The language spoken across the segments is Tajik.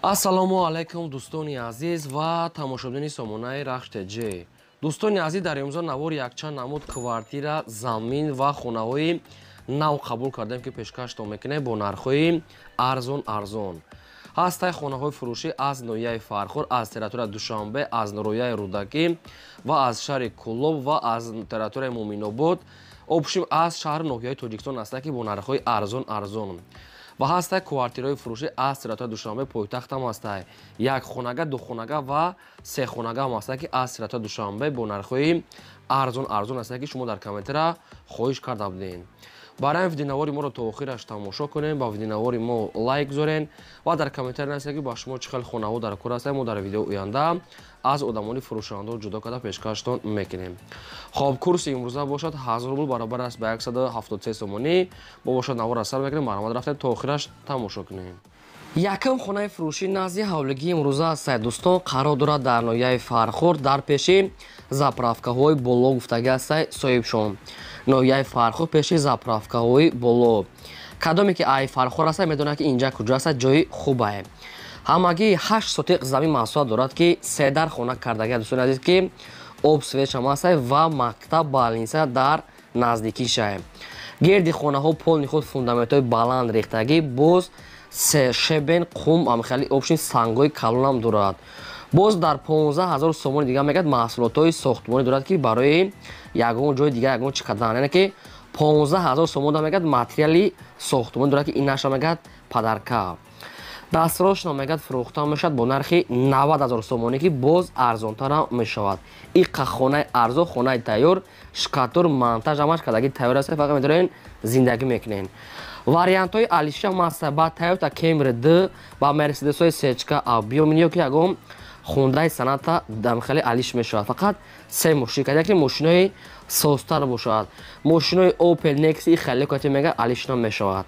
Ассалому алайкум, дӯстони азиз ва тамошобинони сомонаи Рахш ТЖ. Дӯстони азиз, дар имрӯза навори якчанд намуд квартира, замин ва хонаҳои нав қабул кардем, ки пешкаштон мекунем бо нархҳои арзон арзон. Ҳастай хонаҳои фурӯшӣ аз ноҳияи Фархор, аз территорияи Душанбе, аз ноҳияи Рӯдакӣ ва аз шаҳри Кӯлоб ва аз территорияи Муъминобод, общем аз шаҳру ноҳияи Тоҷикистон ҳастанд, ки бо нархҳои арзон арзон. Ва ҳастай квартираҳои фурӯшӣ аз территорияи Душанбе, пойтахтам ҳастай. Як хонага, ду хонага ва се хонага ҳам ҳастанд, ки аз территорияи Душанбе бо нархҳои арзон арзон ҳастанд, ки шумо дар комментария хоҳиш карда будед. Барои видеонавори моро то охираш тамошо кунем, ба видеонавори мо лайк гузорен ва дар комментария нависед, ки ба шумо чӣ хел хонаҳо дар кор ҳастанд. Мо дар видео оянда аз одамони фурӯшандаҳо ҷудо карда пешкаштон мекунем. Хоб, курси имрӯза бошад 1000 рубл, баробар аст ба 173 сомонӣ. Мо бошад навор аз сар мекунем, марҳамат, рафтем то охираш тамошо кунем. Якум хонаи фурӯшӣ назди ҳавлигии имрӯза аст, дӯстон, қарор дорад дар ноҳияи Фархор, дар пеши заправкаҳои боло гуфтагӣ аст соҳибшон. Ноҳияи Фархор, пеши заправкаҳои боло. Кадоме ки ай Фархор аст, медонад, ки инҷа куҷо аст, ҷои хубае. Ҳамагӣ 8 сотиқ замин масоҳат дорад, ки се дар хона кардагӣ, дӯстони азиз, ки об, свет ҳам аст ва мактаб, больница дар наздикишае. Гирди хонаҳо полный худ фундаментҳои баланд рехтагӣ, боз щебень, қум, амхали общем сангҳои калонам дорад. Боз дар 15 ҳазор сомони дига мегӯяд, маҳсулотҳои сохтмонӣ дорад, ки барои ягон ҷои дига ягон чӣ кардан, яъне ки 15 ҳазор сомон да мегӯяд, материали сохтмонӣ дорад, ки инаша мегӯяд подарка. Дастрошно мегӯяд, фурӯхта мешавад бо нархи 90 ҳазор сомонӣ, ки боз арзонтарам мешавад. Иқа хонаи арзон, хонаи тайёр, штукатур, монтаж ҳамаш кардагӣ тайёр аст, фақат метавонед зиндагӣ мекунед. Вариантҳои алиша маста ба Toyota Camry D, ба Mercedes-ҳои сечка объём ё ки ягон Хундай Соната дамхели алиш мешавад. Фақат се мошин кад, яке мошинои созтар бошад. Мошинои Opel Nexia хеле кати мега алиш намешавад.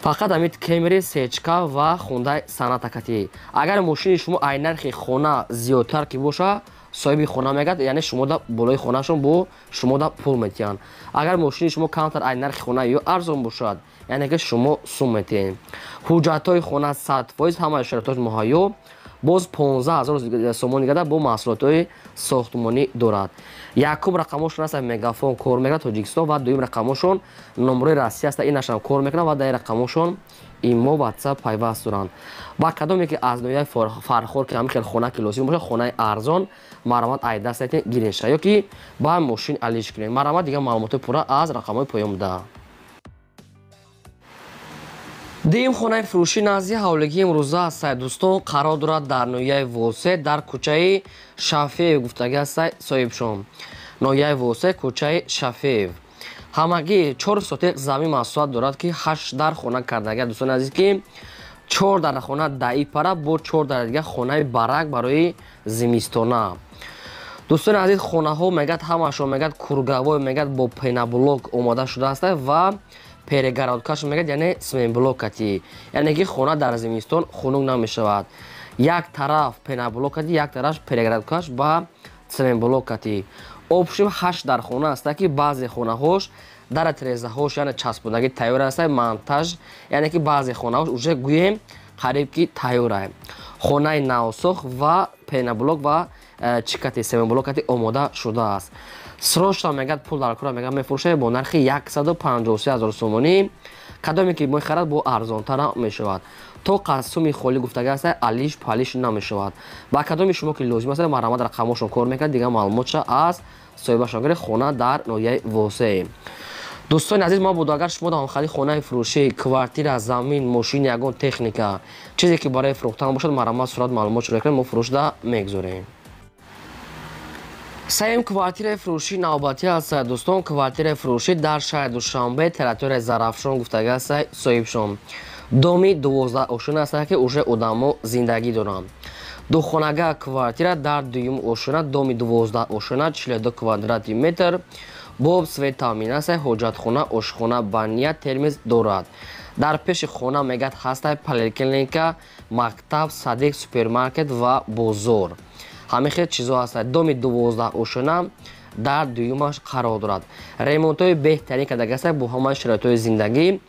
Фақат ҳамин Camry сечка ва Хундай Соната кати. Агар мошини шумо ай нархи хона зиёдтар ки бошад, соҳиби хона мегӯяд, яъне шумо да болои хонашон бо шумо да пул метиҳанд. Агар мошини шумо камтар ай нархи хона ё арзон бошад, яъне ки шумо сум метиҳед. Ҳуҷҷатҳои хона 100%, ҳамаи шароитҳош муҳайё. Боз 15 ҳазор сомон дигада бо маҳсулотҳои сохтмонӣ дорад. Якум рақамошон аст, Мегафон кор мекунад, Тоҷикистон, ва дуюм рақамошон номрои Россия аст, инашам кор мекунад, ва дар рақамошон имо, Ватсап пайваст доранд. Ба кадоме ки аз ноҳияи Фархор ки ҳамин хел хона ки лозим бошад, хонаи арзон, марҳамат, ай даст гирен ша ё ки ба мошин алиш кунед. Марҳамат, дигар маълумотҳои пурра аз рақамҳои поён буда. Дуюм хонаи фурӯшӣ назди ҳавлигии имрӯза аст, дӯстон, қарор дорад дар ноҳияи Восе, дар кӯчаи Шафеев гуфтагӣ аст соҳибшон. Ноҳияи Восе, кӯчаи Шафеев. Ҳамагӣ 4 сотиқ замин масоҳат дорад, ки 8 дар хона кардагӣ, дӯстони азиз, ки 4 дар хона даи пара, бо 4 дар дига хонаи барак барои зимистона. Дӯстони азиз, хонаҳо мегӯяд, ҳамашон мегӯяд, круговой мегӯяд, бо пеноблок омода шудааст ва перегородкаш мегӯяд, яъне цементблок кати, яъне ки хона дар зимистон хунук намешавад. Як тараф пеноблок кати, як тараф перегородкаш ба цементблок кати. Общем 8 дар хона аст, ки баъзе хонаҳош дара тирезаҳош, яъне часпондагӣ тайёр аст, монтаж, яъне ки баъзе хонаҳош уже гӯем қариб ки тайёр. Хонаи навсох ва пеноблок ва чӣ кати, цементблок кати омода шудааст. Срочно мегӯяд, пул дар кора, мегӯяд, мефурӯшад бо нархи 153 ҳазор сомонӣ. Кадоме ки мехарад, бо арзонтар мешавад. То қасуми холӣ гуфтагӣ аст, алиш палиш намешавад. Ба кадоми шумо ки лозим аст, марҳамат, рақамҳошон кор мекунад, дигар маълумотша аз соҳибашон гиред. Хона дар ноҳияи Восе. Дӯстони азиз, мо буду агар шумо дар хонаи фурӯшӣ, квартира, замин, мошин, ягон техника, чизе ки барои фурӯхтан бошад, марҳамат, сурат маълумот шуро кунед, мо фурӯшда мегузорем. Сеюм квартираи фурӯшӣ навбатӣ аст, дӯстон, квартираи фурӯшӣ дар шаҳри Душанбе, территорияи Зарафшон гуфтагӣ аст соҳибшон. Доми 12 ошёна аст, ки уже одамо зиндагӣ доранд. Духонага квартира дар дуюм ошёна, доми 12 ошёна, 42 квадрати метр, бо свет таъмин аст, ҳоҷатхона, ошхона, баня, термез дорад. Дар пеши хона мегӯяд, ҳастай поликлиника, мактаб, садик, супермаркет ва бозор. Ҳамин хел чизҳо ҳастанд. Доми 12 ошёна дар дуюмаш қарор дорад. Ремонтҳои беҳтарин кардагӣ аст бо ҳамаи шароитҳои зиндагӣ.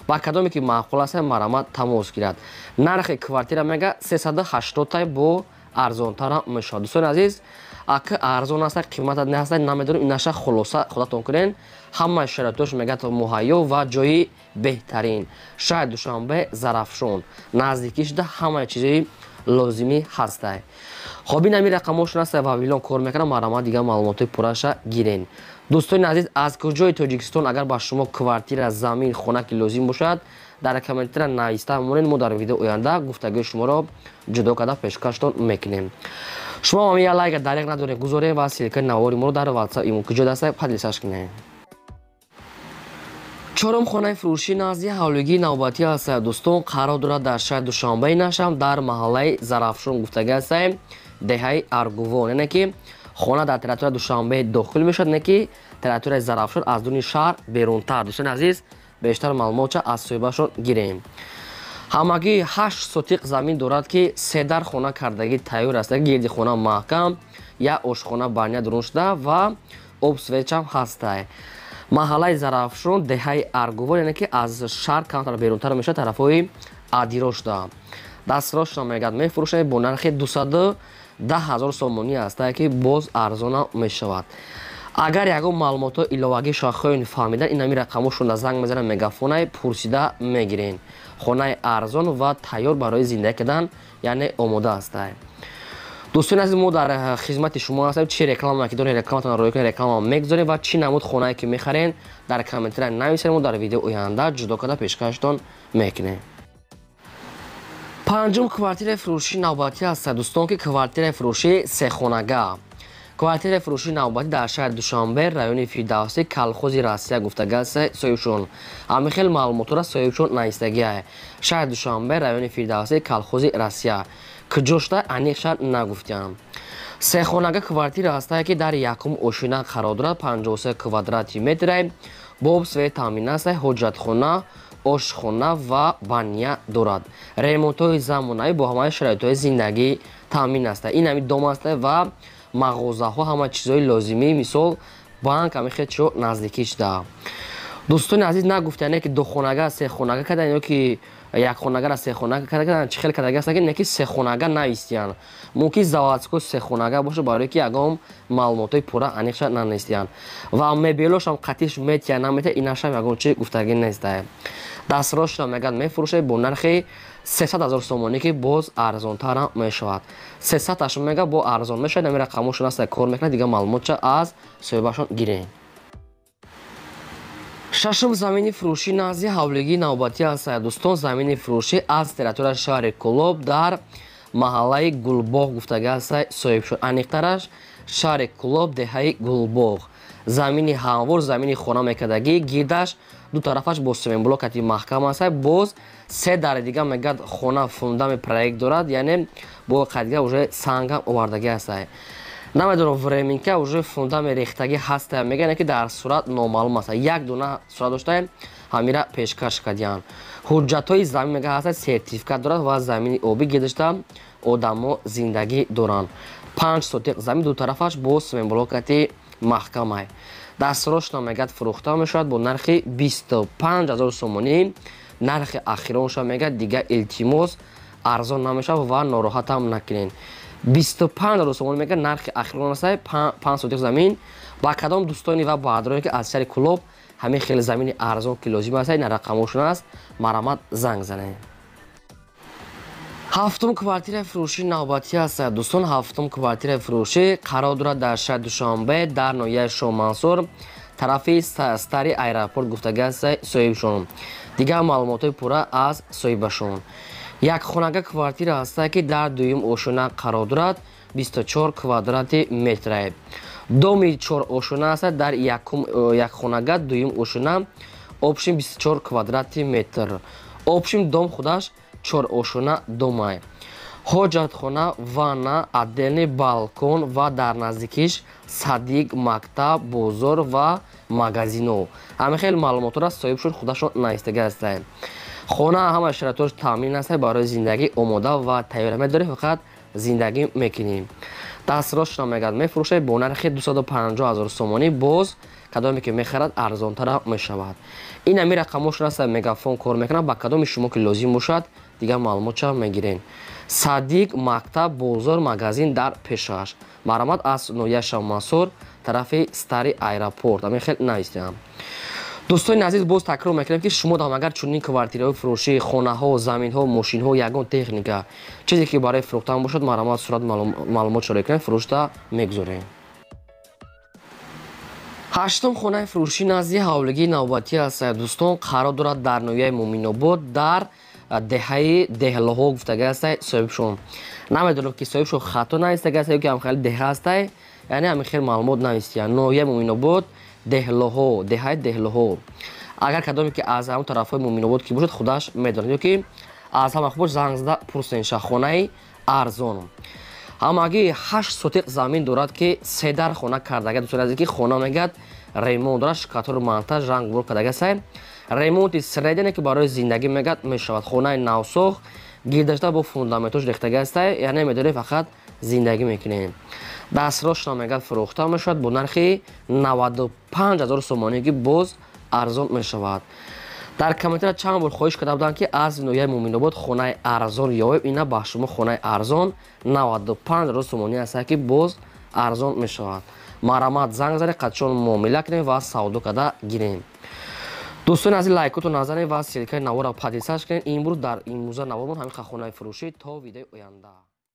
Ба кадоме ки маъқул аст, марҳамат тамос гирад. Нархи квартира мега 380 тай, бо арзонтара мешавад. Дӯстони азиз, ака арзон аст, қимата не аст, намедонам, инаша хулоса худатон кунен. Ҳамаи шароитош мегӯяд муҳайё ва ҷои беҳтарин. Шаҳри Душанбе, Зарафшон, наздикӣ шуда ҳамаи чизои лозимӣ ҳастай. Хоб, ин ҳамин рақамошон аст, Вавилон кор мекунам, марҳамат дигар маълумотҳои пурраша гирен. Дӯстони азиз, аз куҷои Тоҷикистон агар ба шумо квартира, замин, хона ки лозим бошад, дар комментария нависта монед, мо дар видео оянда гуфтагии шуморо ҷудо карда пешкаштон мекунем. Шумо ҳам як лайка дареғ надоред гузоред ва ссылка и навори моро дар WhatsApp, имо куҷо даста поделиться ш кунед. Чорум хонаи фурӯшӣ назди ҳавлигии навбатӣ аст, дӯстон, қарор дорад дар шаҳри Душанбаи нашам, дар маҳаллаи Зарафшон гуфтагӣ ҳастаем, деҳаи Аргувон. Яъне ки хона дар территорияи Душанбе дохил мешавад, не ки территорияи Зарафшон, аз дуни шаҳр берунтар. Дӯстони азиз, бештар маълумотча аз соҳибашон гирем. Ҳамагӣ 8 сотиқ замин дорад, ки се дар хона кардагӣ тайёр аст, гирди хона маҳкам, як ошхона, баня дурун шуда ва об, свет чам ҳастай. Маҳаллаи Зарафшон, деҳаи Аргувон, яъне ки аз шаҳр камтар берунтар мешавад, тарафҳои Адиро шуда. Дастрошона мегӯяд мефурӯшад бо нархи 210 000 сомонӣ ҳастае, ки боз арзона мешавад. Агар ягон маълумотҳо иловагӣ шахоён фаҳмидан, ин ҳамин рақамошонда занг мезанад, мегафонай пурсида мегирен. Хонаи арзон ва тайёр барои зиндагӣ кардан, яъне омода ҳастай. Дӯстони азиз, мо дар хизмати шумо ҳастем. Чи реклама ки дорем, рекламатон роӣ кунед, реклама мегузорем ва чӣ намуд хонае ки мехарен, дар комментария нависед, мо дар видео оянда ҷудо карда пешкаштон мекунем. Панҷум квартираи фурӯшии навбатӣ ҳаст, дӯстон, ки квартираи фурӯшӣ сехонага. Квартираи фурӯшии навбатӣ дар шаҳри Душанбе, райони Фирдавсӣ, колхози Россия гуфтага аст соҳибшон. Ҳамин хел маълумотҳоро соҳибшон навистагиа. Шаҳри Душанбе, райони Фирдавсӣ, колхози Россия, куҷо шуда, аниқша нагуфтиям. Сехонага квартира ҳастае, ки дар якум ошина қарор дорад, 53 квадрати метре, бо об, свет таъмин аст, ҳоҷатхона, ошхона ва баня дорад. Ремонтҳои замонавӣ бо ҳамаи шароитҳои зиндагӣ таъмин аст. Ин ҳами дом аст ва мағозаҳо, ҳама чизҳои лозимӣ, мисол банк, ҳамин хел чизҳо наздикӣ шуда. Дӯстони азиз, нагуфтияне ки духонага сехонага кардан ё ки якхонагара сехонага кардан, чӣ хел кардаги аст, не ки сехонага навистиянд. Мумкин заводской сехонага бошад, барое ки ягон маълумотҳои пурра аниқша нанавистиянд ва мебелошам қатиш метия наметия, инашам ягон чи гуфтагӣ нестае. Дастрошро мегӯяд мефурӯшад бо нархи 300 000 сомонӣ, ки боз арзонтарам мешавад. Сесадаш мега бо арзон мешавад. Ҳамин рақамошон аст, кор мекунад, дигар маълумотча аз соҳибашон гирем. Шашум замини фурӯшӣ назди ҳавлигии навбатӣ аст, дӯстон. Замини фурӯшӣ аз территорияи шаҳри Кӯлоб, дар маҳаллаи Гулбоғ гуфтага аст соҳибшон. Аниқтараш шаҳри Кӯлоб, деҳаи Гулбоғ. Замини ҳамвор, замини хона мекардагӣ, гирдаш ду тарафаш бо семенблокати маҳкам аст. Боз се дари дига мегӯяд хона фундамент проект дорад, яъне бо қайдига уже сангам овардагӣ аст. Намедонам, временка уже фундамент рехтагӣ ҳаста, мегӯянд, ки дар сурат номаълум аст. Як дона сурат доштаем, ҳамира пешкаш кардиянд. Ҳуҷҷатҳои замин мега ҳаста, сертификат дорад ва замини обӣ, гирдашта одамо зиндагӣ доранд. 5 сотиқ замин, ду тарафаш бо семенблокати маҳкамай. Дастрошна мегӯяд фурӯхта мешавад бо нархи 25 000 сомонӣ. Нархи ахиронша мегӯяд, дига илтимос арзон намешавад ва нороҳатам накунед. 25 000 сомонӣ мегӯяд нархи ахирон аст, 5 сотиқ замин. Ба кадом дӯстони ва баҳадроне ки аз шаҳри Кӯлоб ҳамин хеле замини арзон ки лозим аст, ин рақамошон аст, марҳамат занг занед. Ҳафтум квартираи фурӯшӣ навбатӣ аст, дӯстон. Ҳафтум квартираи фурӯшӣ қарор дорад дар шаҳри Душанбе, дар ноҳияи Шоҳмансур, тарафи старый аэропорт гуфтагӣ аст соҳибшон. Дигар маълумотҳои пурра аз соҳибашон. Якхонага квартира ҳаста, ки дар дуюм ошона қарор дорад, 24 квадрати метре. Доми чор ошона аст, дар якхонага, дуюм ошона, общим 24 квадрати метр. Общим дом худаш чор ошона домай. Ҳоҷатхона, ванна, отдельный балкон ва дар наздикиш садик, мактаб, бозор ва магазино. Ҳамин хел маълумотҳоро соҳибшон худашон навистагӣ ҳастанд. Хона ҳама шароитош таъмин аст, барои зиндагӣ омода ва тайёр, медорем, фақат зиндагӣ мекунем. Дастросшона мегӯяд мефурӯшад бо нархи 250 000 сомонӣ, боз кадоме ки мехарад арзонтара мешавад. Ин ҳами рақамошон аст, мегафон кор мекунад, ба кадоми шумо ки лозим бошад дигар маълумотча мегирен. Садик, мактаб, бозор, магазин дар пешаш. Марҳамат, аз ноҳияи Шамансур, тарафи старый аэропорт. Ҳамин хел навистиам. Дӯстони азиз, боз такрор мекунем, ки шумо дам агар чунин квартираҳои фурӯшӣ, хонаҳо, заминҳо, мошинҳо, ягон техника, чизе ки барои фурӯхтан бошад, марҳамат, сурат маълумот шоре кунем, фурӯшта мегузорем. Ҳаштум хонаи фурӯшӣ назди ҳавлигии навбатӣ аст, дӯстон, қарор дорад дар ноҳияи Муминобод, дар деҳаи Деҳлоҳо гуфтага аст соҳибшон. Намедонам, ки соҳибшон хато навистага аст ё ки ҳамхели деҳа ҳастай, яъне ҳамин хел маълумот навистия. Ноҳияи Муминобод, Деҳлоҳо, деҳаи Деҳлоҳо. Агар кадоме ки аз ҳамон тарафҳои Муминобод ки бошад, худаш медонад, ё ки аз ҳама хуб занг зада пурсенша. Хонаи арзон, ҳамагӣ 8 сотиқ замин дорад, ки се дар хона кардага. Дӯстони азиз, ки хона мегӯяд ремонт дорад, штукатуру монтаж, ранг бур кардага сай, ремонти средне, ки барои зиндагӣ мегӯяд мешавад. Хонаи навсохт, гирдашта бо фундаментош рехтага астай, яъне медонем, фақат зиндагӣ мекунем. Дастросшона мегӯяд фурӯхта мешавад бо нархи 95 000 сомонӣ, ки боз арзон мешавад. Дар комментария чанд бор хоҳиш карда буданд, ки аз ноҳияи Муминобод хонаи арзон ёбем. Ина ба шумо хонаи арзон 95 000 сомонӣ аст, ки боз арзон мешавад. Марҳамат, занг занед, қадшон муомила кунем ва савдо карда гирем. Дӯстони азиз, лайкотон назанед ва ссылкаи наворро подписаться кунед. Имрӯз дар имрӯза навормон ҳамин хонаи фурӯшӣ. То видеои оянда.